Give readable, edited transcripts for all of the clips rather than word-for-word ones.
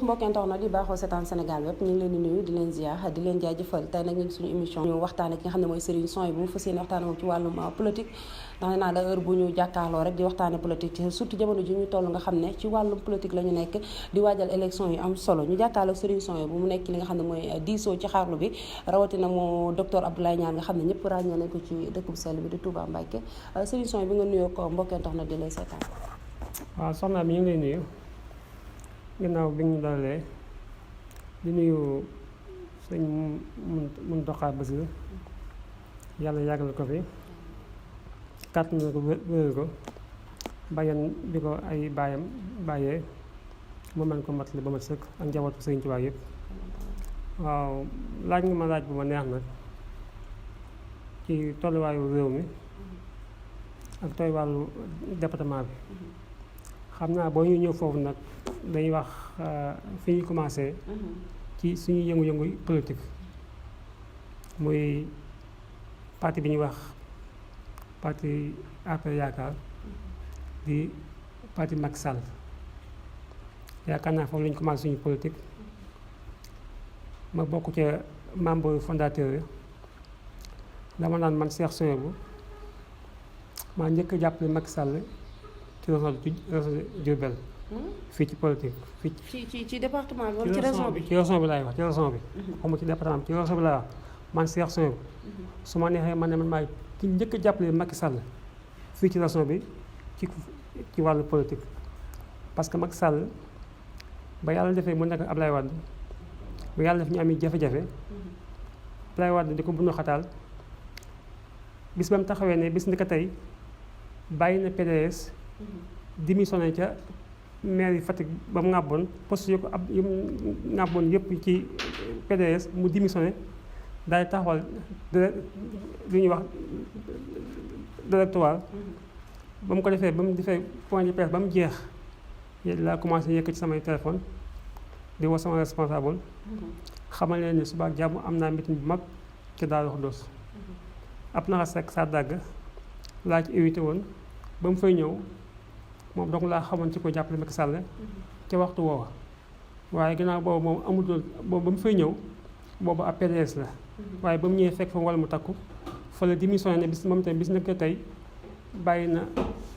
mbokk internet di baaxoo seetaan Sénégal web ñu ngi leen di nuyu di leen ziar di leen jaajëfal tey nag ñu ngi suñu émission ñu waxtaane ki nga xam ne mooy Serigne Souhaibou bu mu fas yéene waxtaane moom ci wàllum politique ndax nee naa la heure bu ñu jàkkaarloo rek di waxtaane politique surtout jamono ji ñu toll nga xam ne ci wàllum politique la ñu nekk di waajal élection yu am solo ñu jàkkaarloo Serigne Souhaibou bu mu nekk li nga xam ne mooy diisoo ci xaarlu bi rawatina moo docteur Abdoulaye Niane nga xam ne ñëpp ràññee nañ ko ci dëkk bu sell bi di Touba Mbacké Serigne Souhaibou bi nga nuyoo ko mbokk internet di lay seetaan. waaw soxna mi ñu ngi lay nuyu ginnaaw bi ñu dalalee di nuyu sëñ Mountakha Bassirou yàlla yàggal ko fi kàttan na ko wéral ko bàyyan bi ko ay baayam bàyyee mu mën ko matali ba mat sëkk ak njabootu sëñ Tuubaa yëpp. waaw laaj nga ma laaj bu ma neex nag ci tolluwaayu réew mi ak tolluwaayu département bi xam naa boo ñu ñëw foofu nag dañuy wax fi ñu commencé ci suñu yëngu-yëngu politique muy parti bi ñuy wax parti APR yaakaar di parti Macky Sall yaakaar naa foofu la ñu commencé suñu politique ma bokk ca membre fondateur yi dama naan man Cheikh Souhaibou maa njëkk a jàppale Macky Sall ci région Diourbel fii ci politique fii ci département bi wala ci région bi ci région bi laay wax ci région bi xamul ci département bi ci région bi laay wax man Cheikh Souhaibou su ma neexee man ne man maay ki njëkk a jàppale Macky Sall fii ci région bi ci wàllu politique parce que Macky Sall ba yàlla defee mu nekk Ablaye Wade ba yàlla def ñu am jafe-jafe Ablaye Wade di ko bundu xataal bis ba mu taxawee ne bis ni ko tey bàyyi na PDS démissionné ca maire Fatick ba mu ŋàbboon poste yu ko yu mu ŋàbboon yëpp ci PDS mu démissionné daal di taxawal lu ñuy wax directoire ba mu ko defee ba mu defee point de presse ba mu jeex laa commencé yëkk ci samay téléphone di woo sama responsable xamal leen ne suba ak jàmm am naa meeting bu mag ci Daaru Xudoos ab naxa sek sa dàgg laa ci évité woon ba mu fay ñëw moom donc laa xamoon ci ko jàppale Macky Sall ca waxtu woowa waaye ginnaaw boobu moom amutoon boobu ba mu fay ñëw boobu ab PDS la waaye ba mu ñëwee fekk fa wala mu takku fa la démissionné ne bis moom tamit bis na ko tey bàyyi na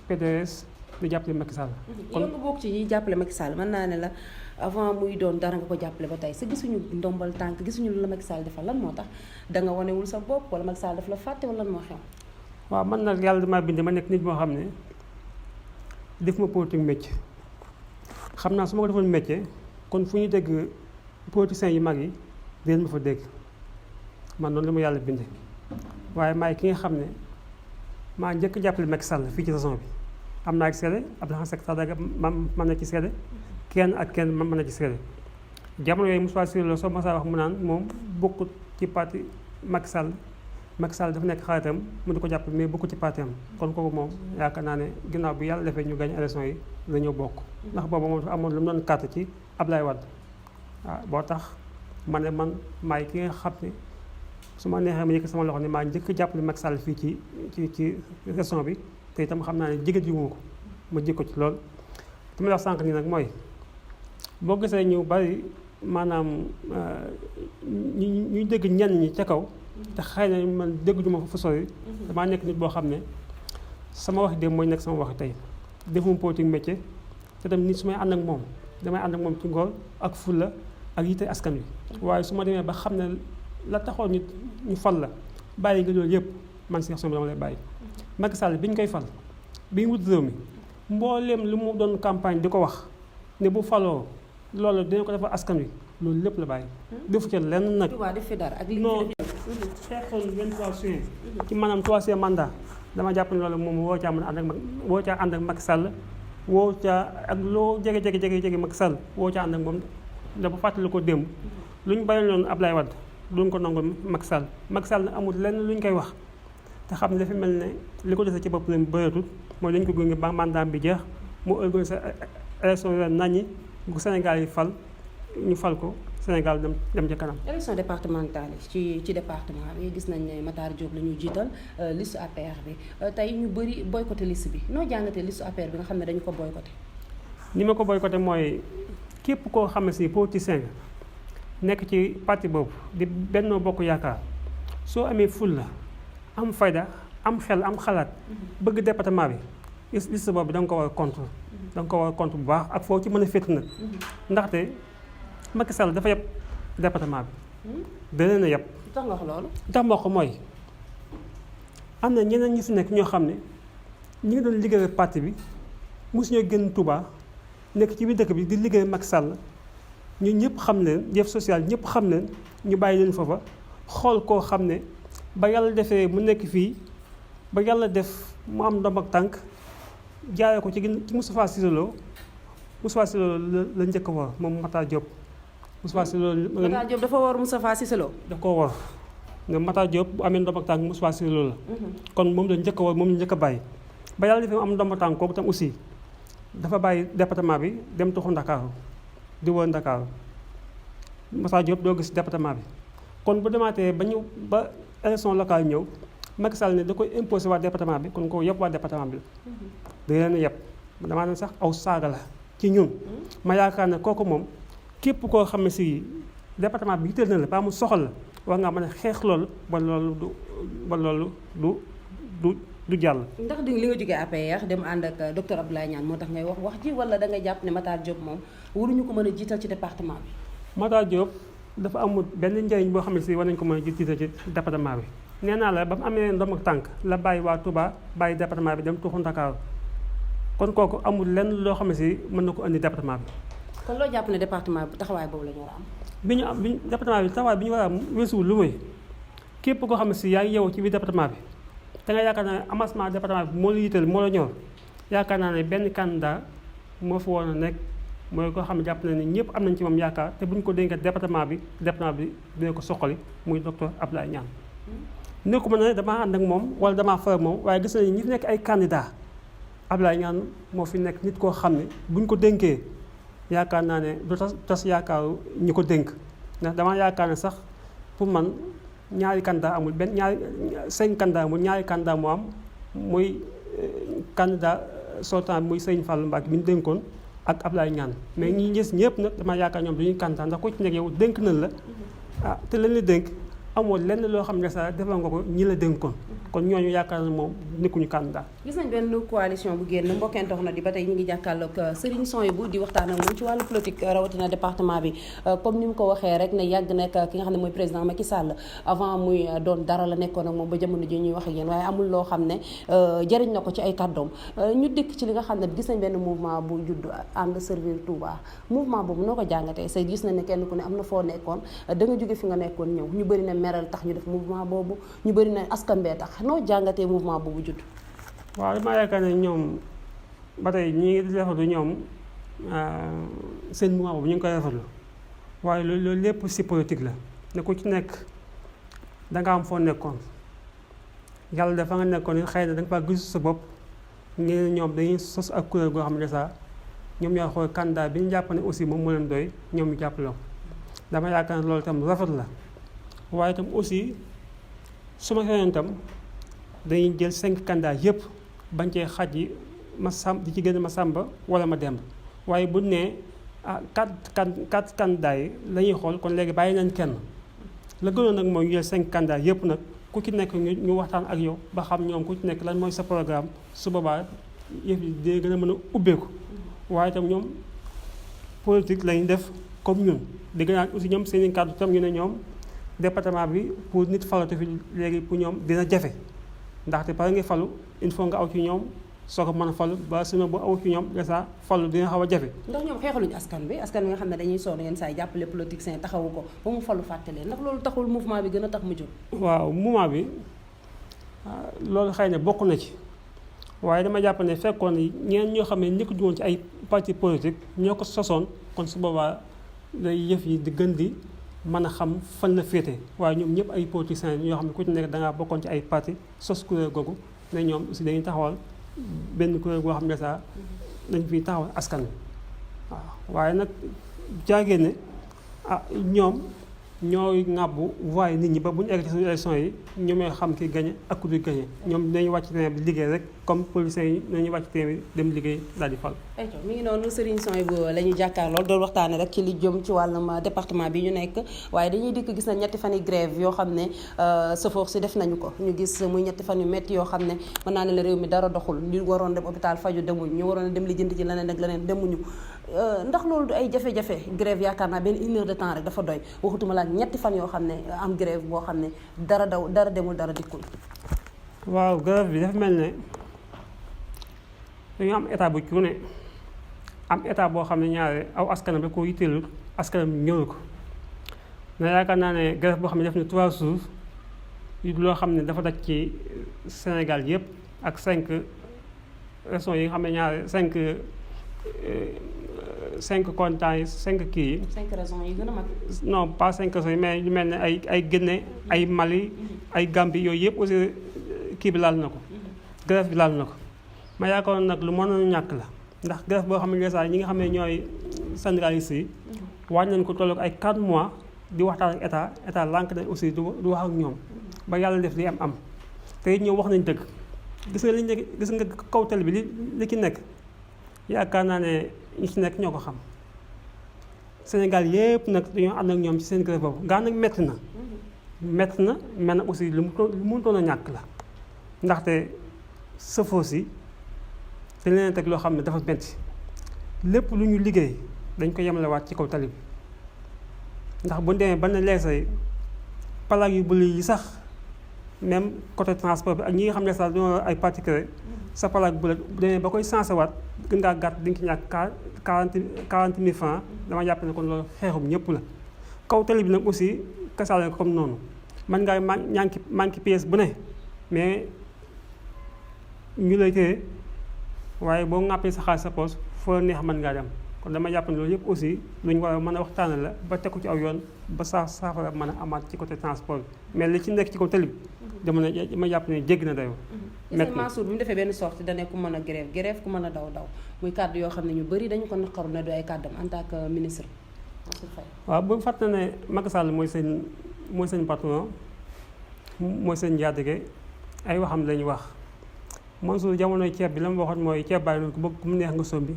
PDS di jàppale Macky Sall. kon yow nga bokk ci ñi jàppale Macky Sall mën naa ne la avant muy doon dara nga ko jàppale ba tey sa gisuñu ndombal tànk gisuñu lu la Macky Sall defal lan moo tax da nga wanewul sa bopp wala Macky Sall daf la fàtte wala lan moo xew. waaw man nag yàlla damaa bind ma nekk nit moo xam ne def ma politique métier xam naa su ma ko defoon métier kon fu ñu dégg politiciens yi mag yi dinañ ma fa dégg man noonu la ma yàlla bindee waaye maay ki nga xam ne maa njëkk jàppale Macky Sall fii ci saison bi am naa ak seede Abdoulaye Seck Sadaga mën na ci seede kenn ak kenn mën na ci seede jamono yooyu Moussa Cissé Lo soo ma saa wax mu naan moom bokkut ci parti Macky Sall dafa nekk xaritam mu di ko jàppale mais bokkut ci parti am kon kooku moom yaakaar naa ne ginnaaw bi yàlla defee ñu gañ élection yi la ñëw bokk ndax boobu moom dafa amoon lu mu doon carte ci Ablaye Wade waaw boo tax ma ne man maay ki nga xam ne su ma neexee ma yëkk sama loxo ne maa njëkk jàppale Macky Sall fii ci région bi te itam xam naa ne jigéen ji ko ma jikko ci lool li ma la wax sànq nii nag mooy boo gisee ñu bari maanaam ñu dégg ñenn ñi ca kaw te xëy na man dégg ma fa sori damaa nekk nit boo xam ne sama wax démb mooy nekk sama wax tey defuma politique métier te tam nit su may ànd ak moom damay ànd ak moom ci ngor ak fulla ak yitte askan wi waaye su ma demee ba xam ne la taxoon nit ñu fal la bàyyi nga loolu yëpp man Cheikh Souhaibou dama lay bàyyi Macky Sall bi ñu koy fal bi ñu wut réew mi mbooleem lu mu doon campagne di ko wax ne bu faloo loolu dina ko defal askan wi loolu lépp la bàyyi defu ci lenn nag non xeexoon 23 juin ci maanaam troisième mandat dama jàpp ne loolu moom woo caa mën a ànd ak woo caa ànd ak Macky Sall woo caa ak loo jege Macky Sall woo caa ànd ak moom dafa fàttali ko démb lu ñu bàyyi loon Ablaye Wade duñ ko nangu Macky Sall na amul lenn lu ñu koy wax te xam ne dafa mel ne li ko dese ci bopp lañ bëreetul mooy dañ ko gunge ba mandat bi jeex mu organisé élection ren naññi bu Sénégal yi fal ñu fal ko Sénégal dem ca kanam. élection départementale yi ci département bi gis nañ ne Matar Diop la ñuy jiital liste APR bi tey ñu bëri boycotté liste bi noo jàngatee liste APR bi nga xam ne dañu ko boycotté. ni ma ko boycotté mooy képp koo xam ne si politicien nekk ci parti boobu di Benno Bokk Yaakaar soo amee fulla am fayda am xel am xalaat bëgg département bi liste boobu da nga ko war a contre da nga ko war a contre bu baax ak foo ci mën a féet nag ndaxte Macky Sall dafa yeb département bi da leen a yeb. tax nga wax loolu. tax ma ko mooy am na ñeneen ñi fi nekk ñoo xam ne ñi ngi doon liggéey parti bi mosuñoo génn Touba nekk ci biir dëkk bi di liggéey Macky Sall ñu ñëpp xam leen jëf social ñëpp xam leen ñu bàyyi leen foofa xool koo xam ne ba yàlla defee mu nekk fii ba yàlla def mu am ndomb ak tànk jaaree ko ci Moustapha Cissé Lo la njëkk a war moom Matar Diop. Moustapha Cissé Lo Matar Diop dafa war Moustapha Cissé Lo. daf koo war ne Matar Diop bu amee ndomb ak tànk Moustapha Cissé Lo la. kon moom la njëkk a war moom la njëkk a bàyyi. ba yàlla defee mu am ndomb ak tànk kooku tam aussi dafa bàyyi département bi dem tuxu Ndakaaru di wër Ndakaaru Matar Diop doo gis département bi kon bu demaatee ba élection locale ñëw Macky Sall ne da koy imposé waa département bi kon ko yëpp waa département bi la. da leen a yëpp damaa ne sax aw saaga la ci ñun. ma yaakaar ne kooku moom képp koo xam ne si département bi yitteel na la ba mu soxal la war ngaa mën a xeex loolu ba loolu du jàll. ndax di li nga jógee APR dem ànd ak docteur Abdoulaye Niane moo tax ngay wax ji wala da ngay jàpp ne Matar Diop moom waruñu ko mën a jiital ci département bi. Matar Diop dafa amul benn njëriñ boo xam ne si war nañu ko mën a jiital ci département bi nee naa la ba mu amee ndoom ak tànk la bàyyi waa Touba bàyyi département bi dem tuxu Ndakaaru kon kooku amul lenn loo xam ne si mën na ko indi département bi. kon loo jàpp ne département bi taxawaay boobu la ñu war a am. département bi taxawaay bi ñu war a am weesuwul lu muy képp koo xam ne si yaa ngi yeewoo ci biir département bi te nga yaakaar naa ne avancement département bi moo la yitteel moo la ñor yaakaar naa ne benn candidat moo fa woon a nekk mooy koo xam ne jàpp na ne ñëpp am nañ ci moom yaakaar te bu ñu ko dénkee département bi dina ko soqali muy docteur Abdoulaye Niane. nekkuma ne damaa ànd ak moom wala damaa far moom waaye gis nañu ñi fi nekk ay candidat Abdoulaye Niane moo fi nekk nit koo xam ne buñ ko dénkee yaakaar naa ne du tas yaakaaru ñi ko dénk ndax damaa yaakaar ne sax pour man ñaari candidat amul benn ñaari 5 candidat amul ñaari candidat moo am muy candidat sortant muy Sëñ Fallou Mbacke bi ñu dénkoon ak Abdoulaye Niane mais ñi gis ñëpp nag damaa yaakaar ñoom dañuy candidat ndax ku ci nekk yow dénk nañ la te lañ la dénk amoo lenn loo xam ne sax defal nga ko ñi la dénkoon kon ñooñu yaakaar na moom nekkuñu candidat. gis nañ benn coalition bu génn mbokkentox na di ba tey ñu ngi jàkkaarloog Serigne Souhaïbou di waxtaan ak moom ci wàllu politique rawatina département bi comme ni mu ko waxee rek ne yàgg nekk ki nga xam ne mooy président Macky Sall avant muy doon dara la nekkoon ak moom ba jamono ji ñuy wax ak yéen waaye amul loo xam ne jëriñ na ko ci ay kàddoom ñu dikk ci li nga xam ne gis nañ benn mouvement bu judd ànd servir Touba mouvement boobu noo ko jàngatee say gis nañ ne kenn ku ne am na foo nekkoon da nga jóge fi nga nekkoon ñëw ñu bëri na meral tax ñu def mouvement boobu ñu bëri na askan bee tax noo jàngatee mouvement boobu judd. waaw damaa yaakaar ne ñoom ba tey ñi ngi rafetlu ñoom seen mouvement boobu ñu ngi koy rafetlu waaye loolu lépp si politique la ne ku ci nekk danga am foo nekkoon yàlla dafa nga nekkoon it xëy na danga faa gis sa bopp ngeen ñoom dañuy sos ak kuréel goo xam ne sax ñoom ñoo xool candidat bi ñu jàpp ne aussi moom moo leen doy ñoom ñu jàppale ko dama yaakaar ne loolu itam rafet la waaye itam aussi su ma xëyoon itam dañuy jël 5 candidats yëpp bañ cee xaj yi di ci gën ma sàmba wala ma demb waaye bu nee 4 candidats yi la ñuy xool kon léegi bàyyi nañ kenn la gënoon nag mooy ñu jël 5 candidats yëpp nag ku ci nekk ñu waxtaan ak yow ba xam ñoom ku ci nekk lan mooy sa programme su boobaa yëf yi dina gën a mën a ubbeeku waaye itam ñoom politique lañu def comme ñun di gën a aussi ñoom seen i kàddu tam ñu ne ñoom département bi pour nit falatu fi léegi pour ñoom dina jafe ndaxte pare nga falu il faut nga aw ci ñoom soo ko mën a falu ba sinon bu aw ci ñoom dèjà falu dina xaw a jafe. ndax ñoom xeexaluñu askan bi nga xam ne dañuy sonn yenn saa yi jàppale politicien taxawu ko ba mu falu fàtte leen ndax loolu taxul mouvement bi gën a tax mu jóg. waaw mouvement bi loolu xëy na bokk na ci waaye dama jàpp ne fekkoon ñeneen ñoo xam ne nekk woon ci ay parti politique ñoo ko sosoon kon su boobaa lay yëf yi di gën di mën a xam fan la féete waaye ñoom ñëpp ay politiciens ñoo xam ne ku ci nekk dangaa bokkoon ci ay parti sos kuréel googu ne ñoom aussi dañuy taxawal benn kuréel goo xam ne sax dañ fiy taxawal askan wi waaw waaye nag jaagee ne ñoom ñooy ŋàbbu waaye nit ñi ba bu ñu egg ci suñu élection yi ñoom ñooy xam ki gañe ak ku du gañe ñoom dañuy wàcc terrain bi liggéey rek comme policiers yi nañu wàcc terrain bi dem liggéey daal di fal. ayca mi ngi noonu Serigne Souhaïbou la ñu jàkkaarlool doon waxtaane rek ci li jëm ci wàllum département bi ñu nekk waaye dañuy dikk gis na ñetti fan yi grève yoo xam ne sëfoor si def nañu ko ñu gis muy ñetti fan yu métti yoo xam ne mën naa ne la réew mi dara doxul ñu waroon dem hôpital faju demuñ ñu waroon a dem lijjanti ci leneen ak leneen demuñu ndax loolu du ay jafe-jafe grève yaakaar naa benn 1 heure de temps rek dafa doy waxutuma la ñetti fan yoo xam ne am grève boo xam ne dara demul dara dikkul. waaw grève bi dafa mel ne dañu am état bu cuune am état boo xam ne ñaare aw askanam rek koo yitteelul askanam ñëwul ko na yaakaar naa ne grève boo xam ne def na 3 jours loo xam ne dafa daj ci Sénégal yëpp ak 5 régions yi nga xam ne ñaare 5 contents yi 5 kii yi. 5 régions yi gën a mag. non pas 5 régions yi mais lu mel ne ay Guinée ay Mali ay Gambie yooyu yëpp aussi kii bi laal na ko. grève bi laal na ko ma yaakaar nag lu mënoon ñàkk la ndax grève boo xam ne déjà ñi nga xam ne ñooy syndicalistes yi. wàññi nañ ko tolloog ay 4 mois di waxtaan ak état lànk nañ aussi du wax ak ñoom ba yàlla def li am te it ñoom wax nañ dëgg gis nga kaw tali bi li ci nekk yaakaar naa ne ñi ci nekk ñoo ko xam Sénégal yëpp nag dañoo ànd ak ñoom ci seen grève boobu gaa nag métti na mel na aussi lu mënutoon a ñàkk la ndaxte sëfoo si dañ leen teg loo xam ne dafa métti lépp lu ñu liggéey dañ ko yemalewaat ci kaw tali bi ndax bu ñu demee ba ne leesay plaque yu bëri yi sax même côté transport bi ak ñi nga xam ne sax dañoo ay particulier sa plaque bu demee ba koy sensé waat gën ngaa gàtt di nga ci ñàkk 40 000 francs dama jàpp ne kon loolu xeexum ñëpp la kaw tali bi nag aussi kasaale ko comme noonu man ngaa manqué pièce bu ne mais ñu lay téye waaye boo ŋàppee sa xaalis sa poos foo neex mën ngaa dem kon dama jàpp ne loolu yëpp aussi lu ñu war a mën a waxtaanal la ba teg ko ci aw yoon ba saafara mën a amaat ci côté transport bi mais li ci nekk ci kaw tali bi dama jàpp ne jéggi na dayoo. métti na Mansour bi mu defee benn sortie da ne ku mën a grève ku mën a daw muy kàddu yoo xam ne ñu bëri dañu ko naqaru ne du ay kàddam en tant que ministre Mansour Faye. waaw bu fàtte ne Macky Sall mooy seen patron mooy seen njaatige ay waxam lañu wax Mansour jamonoy ceeb bi la ma waxoon mooy ceeb bàyyi noonu ku bëgg ku mu neex nga sombi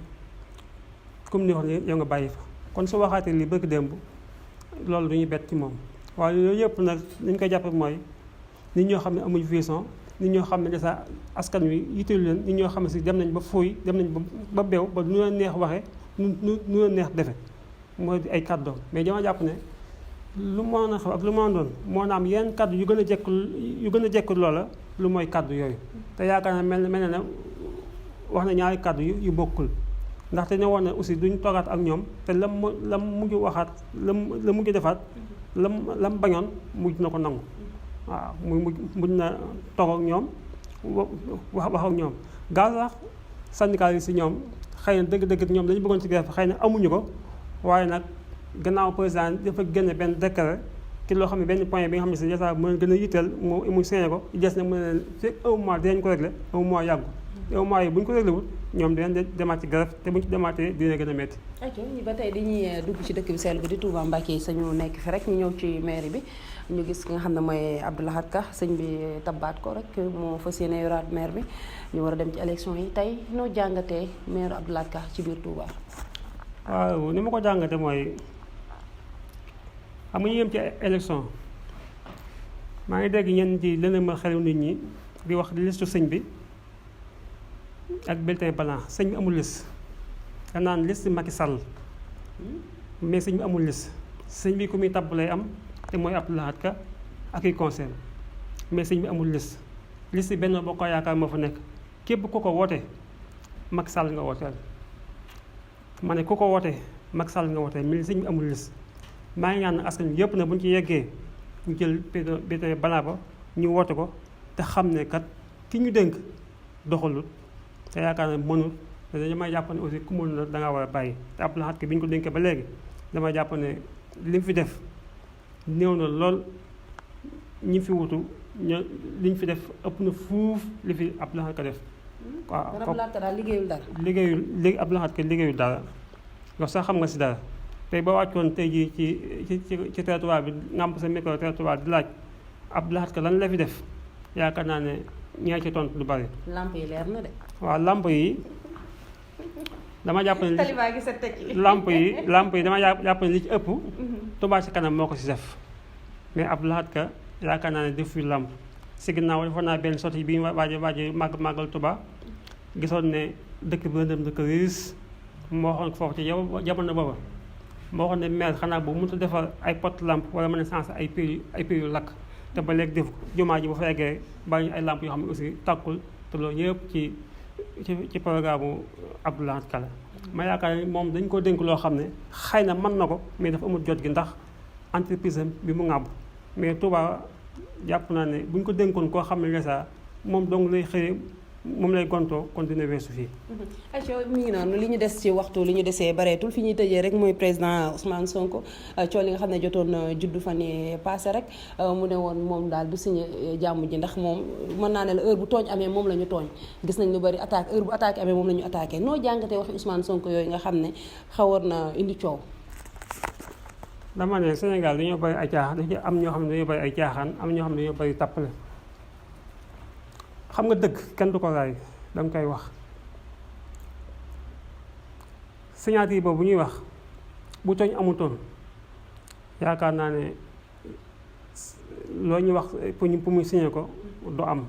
comme ni wax ne yow nga bàyyi fa kon su waxaatee lii bëgg démb loolu du ñu bett ci moom waaye yooyu yëpp nag li ñu koy jàppe mooy nit ñoo xam ne amuñu vision nit ñoo xam ne dèjà askan wi yitteelu leen nit ñoo xam ne si dem nañ ba fuuy dem nañ ba beew ba nu leen neex waxee nu leen neex defe mooy ay kàddoom mais dama jàpp ne lu mën a xew ak lu mën a doon moo na am yenn kàddu yu gën a jekk loola lu mooy kàddu yooyu te yaakaar na mel na wax na ñaari kàddu yu bokkul ndaxte ne woon ne aussi duñ toogaat ak ñoom te lam mujj waxaat la mujj defaat lam bañoon mujj na ko nangu waaw mujj na toog ak ñoom wax ak ñoom gaa sax syndicat yi si ñoom xëy na dëgg-dëgg ñoom dañu bëggoon ci grève xëy na amuñu ko waaye nag gannaaw président dafa génne benn décret ci loo xam ne benn point bi nga xam ne si déjà mën gën a yitteel mu signé ko des na mën na leen fekk 1 mois dinañ ko réglé 1 mois yàggu 1 mois yi bu ñu ko réglé wul ñoom dinañ demaat ci grève te bu ñu ci demaatee dina gën a métti. ok ñi ba tey dañuy dugg ci dëkk bi sell bi di Touba Mbacké sañu nekk fi rek ñu ñëw ci mairie bi ñu gis ki nga xam ne mooy Abdou Lahad Ka sëñ bi tabbaat ko rek moo fas yéene yoraat maire bi ñu war a dem ci élection yi tey noo jàngatee maire Abdou Lahad Ka ci biir Touba. waaw ni ma ko jàngatee mooy xam nga ñu yem ci élection maa ngi dégg ñenn ci lëndëmal xelu nit ñi di wax listu sëñ bi ak bulletin blanc sëñ bi amul liste da naan liste Macky Sall mais sëñ bi amul liste sëñ bi ku muy tabb lay am te mooy Abdou Lahad Ka ak i conseil mais sëñ bi amul liste Benno Bokk Yaakaar moo fa nekk képp ku ko woote Macky Sall nga wooteel ma ne ku ko woote Macky Sall nga wooteel mais sëñ bi amul liste maa ngi ñaan askan wi yëpp na bu ñu ci yeggee ñu jël bulletin blanc ba ñu woote ko te xam ne kat ki ñu dénk doxalut te yaakaar na mënul te damay jàpp ne aussi ku mënul da ngaa war a bàyyi te Abdou Lahad Ka bi ñu ko dénkee ba léegi damay jàpp ne li mu fi def néew na lool ñi fi wutu li ñu fi def ëpp na fuuf li fi Abdou Lahad Ka def. waaw Abdou Lahad Ka daal liggéeyul dara. léegi Abdou Lahad Ka liggéeyul dara yow sax xam nga si dara tey ba wàccoon tey jii ci territoire bi ngàmp sa micro territoire di laaj Abdou Lahad Ka lan la fi def yaakaar naa ne ñaa ci tontu du bari. lamp yi leer na de. waaw lamp yi dama jàpp ne talibaa gi sa tekki. lamp yi dama jàpp ne li ci ëpp. Touba ci kanam moo ko si def mais Abdou Lahad Ka yaakaar naa ne def fi lamp si ginnaaw defoon naa benn sortie bi ñu waaj màggal Touba gisoon ne dëkk bi lëndëm dëkk riis moo waxoon ko foofu ci jamono booba moo waxoon ne maire xanaa boobu mënut a defar ay pot lamp wala mën a sensé ay piles yu lakk te ba léegi def ko jumaa ji bu fa eggee bàyyi ay lamp yoo xam ne aussi tàkkul te loolu yëpp ci programme Abdou Lahad Ka la ma yaakaar ne moom dañ ko dénk loo xam ne xëy na mën na ko mais dafa amul jot gi ndax entreprise am bi mu ŋàbb mais Touba jàpp naa ne bu ñu ko dénkoon koo xam ne resa moom dong lay xëyee moom lay gontoo kon dina weesu fii. ayca mi ngi noonu li ñu des ci waxtu li ñu desee bareetul fi ñuy tëjee rek mooy président Ousmane Sonko coow li nga xam ne jotoon juddu fan yii passé rek mu ne woon moom daal du signé jàmm ji ndax moom mën naa ne la heure bu tooñ amee moom la ñu tooñ gis nañ lu bari attaque heure bu attaque amee moom la ñu attaqué noo jàngatee waxi Ousmane Sonko yooyu nga xam ne xawoon na indi coow. dama ne Sénégal dañoo bari ay caaxaan dafa ci am ñoo xam ne dañoo bari ay caaxaan am ñoo xam ne dañoo bari tàppale. xam nga dëgg kenn du ko raay danga koy wax signature boobu bu ñuy wax bu tooñ amutoon yaakaar naa ne loo ñuy wax pour muy signé ko du am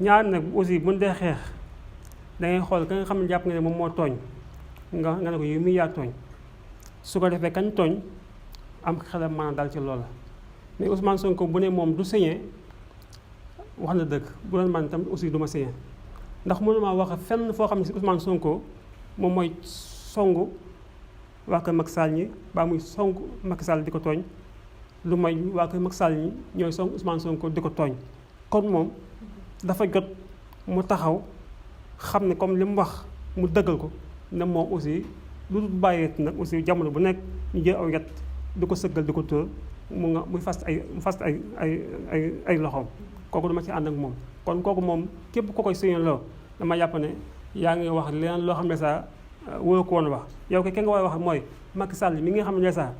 ñaar nag aussi bu ñu dee xeex dangay xool ka nga xam ne jàpp nga ne moom moo tooñ nga ne ko yow mii yaa tooñ su ko defee kañ tooñ am xelam mën a dal ci loola mais Ousmane Sonko bu ne moom du signé wax na dëgg bu doon man tam aussi du ma signé ndax mënuma wax fenn foo xam ne si Ousmane Sonko moom mooy songu waa kër Macky Sall ñi baa muy songu Macky Sall di ko tooñ lu may waa kër Macky Sall ñi ñooy songu Ousmane Sonko di ko tooñ kon moom dafa jot mu taxaw xam ne comme li mu wax mu dëggal ko ne moom aussi lu dul bàyyeet nag aussi jamono bu nekk ñu jël aw yet di ko sëggal di ko tóor muy fas ay loxoom kooku dama ci ànd ak moom kon kooku moom képp ko koy signé loo dama jàpp ne yaa ngi wax leneen loo xam ne saa wóor ko woon wax yow ko kenn nga war a wax mooy Macky Sall mi nga xam ne saa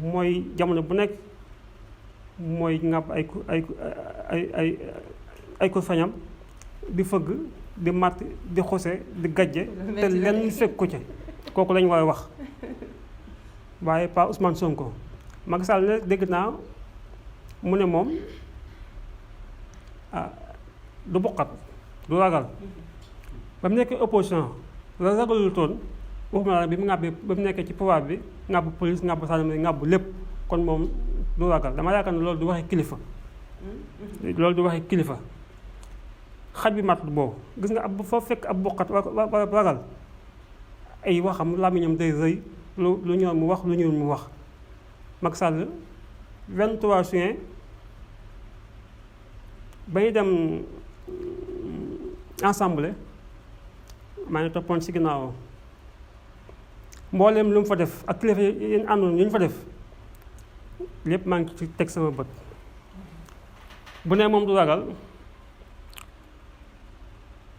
mooy jamono bu nekk mooy ŋàbb ay ko fañam di fëgg di matt di xose di gajje te lenn fekk ko ci kooku lañ war a wax waaye pas Ousmane Sonko Macky Sall ne dégg naa mu ne moom du bokkat du ragal ba mu nekkee opposition ragalul toon waxuma la bi mu ŋàbbee ba mu nekkee ci pouvoir bi ŋàbb police ŋàbb gendarmerie ŋàbb lépp kon moom du ragal dama yaakaar ne loolu du waxee kilifa loolu du waxee kilifa xaj bi mat boobu gis nga ab foo fekk ab bokkat ragal ay waxam làmmiñam day rëy lu ñëw mu wax lu ñëw mu wax Macky Sall 23 juin ba ñu dem ensemble maa ngi toppoon ci ginnaaw mbooleem lu mu fa def ak kilifa yi àndoon ñu fa def lépp maa ngi ci teg sama bët bu ne moom du ragal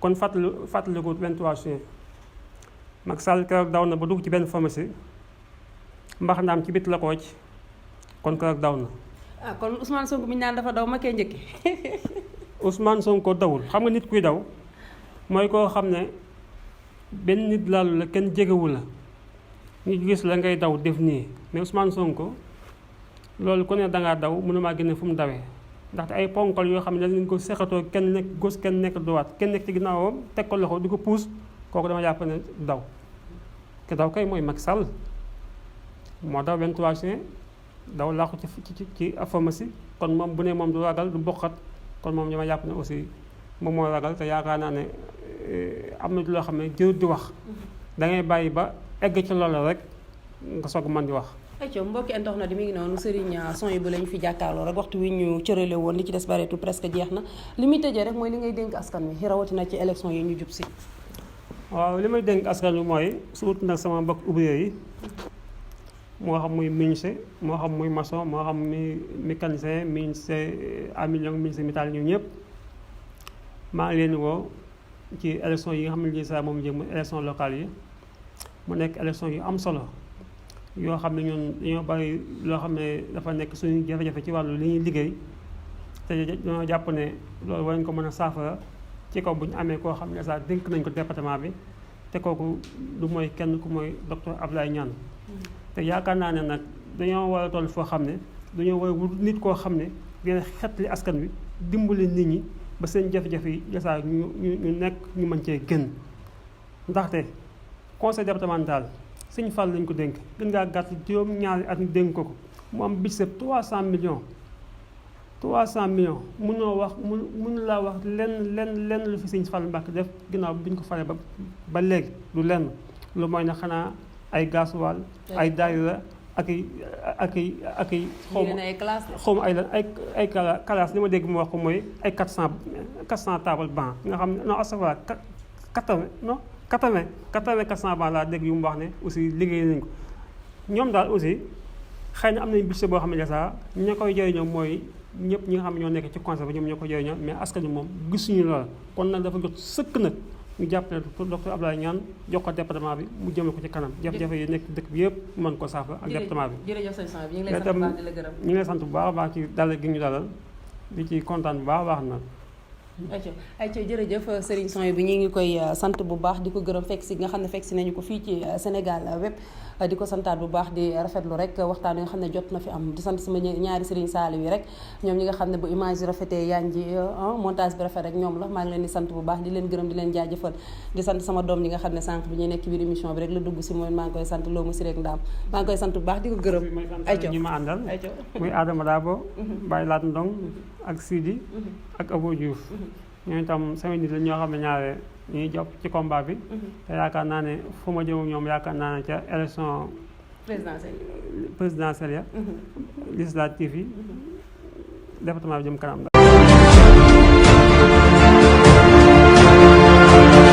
kon fàttaliku 23 juin Macky Sall keroog daw na ba dugg ci benn pharmacie mbaxanaam ci bit la ko wàcc kon keroog daw na. kon Ousmane Sonko mi naan dafa daw ma koy njëkki. Ousmane Sonko dawul xam nga nit kuy daw mooy koo xam ne benn nit laalu la kenn jegewu la ñu gis la ngay daw def nii mais Ousmane Sonko loolu ku ne dangaa daw mënumaa génne fu mu dawee ndaxte ay ponkal yoo xam ne dañ ko seqatoo kenn nekk gauche kenn nekk droite kenn nekk ci ginnaawam teg ko loxo di ko puus kooku dama jàpp ne daw te daw kay mooy Macky Sall moo daw 23 juin daw làqu ci pharmacie kon moom bu ne moom du ragal du bokkat kon moom dama jàpp ne aussi moom moo ragal te yaakaar naa ne am na loo xam ne jërut di wax da ngay bàyyi ba egg ci loolu rek nga soog mën di wax. ayca mbokki internet di mi ngi noonu Serigne Souhaïbou lañu fi jàkkaarloo rek waxtu wi ñu cërale woon li ci des bareetul presque jeex na li muy tëjee rek mooy li ngay dénk askan wi rawatina ci élection yi ñu jub si. waaw li may dénk askan wi mooy surtout nag sama mbokk ouvrier yi moo xam muy menuisier moo xam muy maçon moo xam muy mécanicien menuisier à million menuisier métal ñoom ñëpp maa ngi leen woo ci élection yi nga xam ne lii sax moom jëm élection locale yi mu nekk élection yu am solo yoo xam ne ñun dañoo bari loo xam ne dafa nekk suñu jafe-jafe ci wàllu li ñuy liggéey te dañoo jàpp ne loolu war nañu ko mën a saafara ci kaw bu ñu amee koo xam ne sax dénk nañ ko département bi te kooku du mooy kenn ku mooy docteur Abdoulaye Niane te yaakaar naa ne nag dañoo war a toll foo xam ne dañoo war a wut nit koo xam ne dina xetli askan wi dimbali nit ñi ba seen jafe-jafe yi yasaa ñu nekk ñu mën cee gën ndaxte conseil départemental Sëñ Fall lañ ko dénk gën ngaa gàtt juróom-ñaari at ñu dénk ko mu am budget 300 millions 300 millions mënoo wax mënu laa wax lenn lu fi Sëñ Fall Mbàkke def ginnaaw bi ñu ko faree ba léegi du lenn lu mooy ne xanaa ay gaasuwaal ay daayira ak i xaw ma ay lan ay classe li ma dégg mu wax ko mooy ay 400 table banc nga xam ne non astafurlah 400 banc laa dégg yu mu wax ne aussi liggéey nañ ko ñoom daal aussi xëy na am nañ budget boo xam ne sax ña koy jëriñoo mooy ñëpp ñi nga xam ne ñoo nekk ci conseil ba ñoom ñoo koy jëriñoo mais askan wi moom gisuñu loola kon nag dafa jot sëkk nag ñu jàppale docteur Abdoulaye Niane jox ko département bi mu jëme ko ci kanam jafe-jafe yi nekk dëkk bi yëpp mën ko saafara ak département bi jërëjëf sëñ Sow bi ñu ngi lay sant bu baax di la gërëm ñu ngi lay sant bu baax a baax ci dalal gi ñu dalal di ci kontaan bu baax a baax nag ayca jërëjëf Serigne Sow bi ñu ngi koy sant bu baax di ko gërëm fekk si nga xam ne fekk si nañu ko fii ci Sénégal web di ko santaat bu baax di rafetlu rek waxtaan yi nga xam ne jot na fi am di sant sama ñaari Serigne Saliou yi rek ñoom ñi nga xam ne bu image yi rafetee yaa ngi montage bi rafet rek ñoom la maa ngi leen di sant bu baax di leen gërëm di leen jaajëfal di sant sama doom ñi nga xam ne sànq bi ñuy nekk biir émission bi rek la dugg si mooy maa ngi koy sant loo ma si rek ndaam maa ngi koy sant bu baax di ko gërëm ayca ñi ma àndal muy Adama Dabo Baye Laat Ndong ak Sidi ak Abo Diouf ñooñu itam sama nit la ñoo xam ne ñaare ñuy jopp ci combat bi te yaakaar naa ne fu ma jëm ñoom yaakaar naa ne ca élection présidentielle ya législative yi département bi jëm kanam